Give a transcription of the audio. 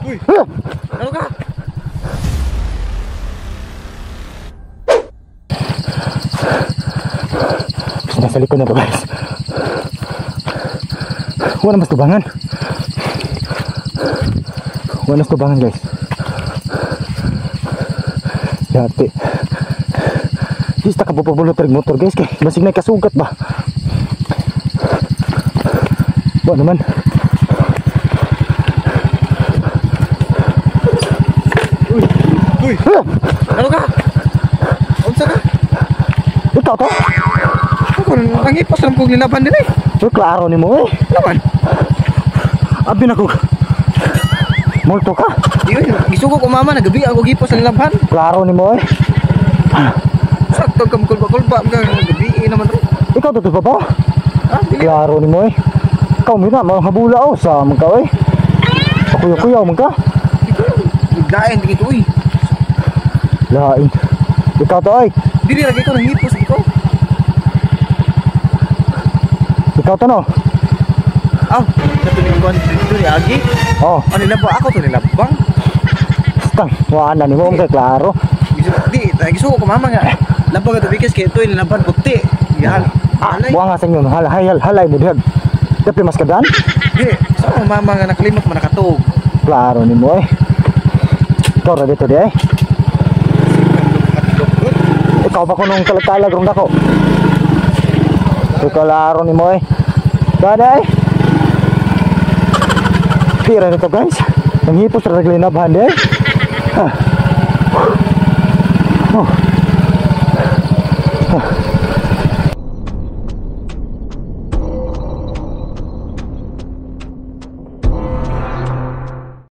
Uy! Ano ka? Nasa likod na to, guys. Wala mas tubangan. Wala mas tubangan, guys. Yate. Di sa kabupabulot rin motor, guys. Kay basig na kasugat ba? Wa naman. Uy! Uy! Ano ka? Unsa ka? Ikaw to? Ako, nangipos lang kong linaban din eh. Uy, klaro ni mo eh. Naman. Abi na ko. Multo ka? Di yun, gisugo ko mama, nagabi ako gipos sa linaban. Klaro ni mo eh. Sakto ka kulba-kulba, gabi eh naman ro. Ikaw to to ba? Ha? Dili. Klaro ni mo eh. Ikaw mo na, mga habula oh. Sa mga ka eh. Pakuyaw-kuyaw man ka. Lain, tingin ko, uy. Lain. Ikaw to ay. Dili lagi ko nangipos ko. Ikaw to no? Aw, sa tuning kuan dito ni Agi. Oh, Ano na ba ako to nilabang? stang. Wala ni mo kay klaro. Di, gisugo ko mama nga. Labang ito bikas kay ito nilaban puti. Yan. Ah, Halay. buang nga sa inyo. Halay, halay, halay mo dihag. Dapi mas kadan? Di, sa so, mama nga nakalimot man nakatuog. Klaro ni mo eh. Ikaw ra dito di eh. Ikaw ba ko nung kalag-kalag rong dako? Ikaw klaro ni mo eh. Kada eh. Tira nito, guys. Nanghipos ra raglinabhan di eh. Ha.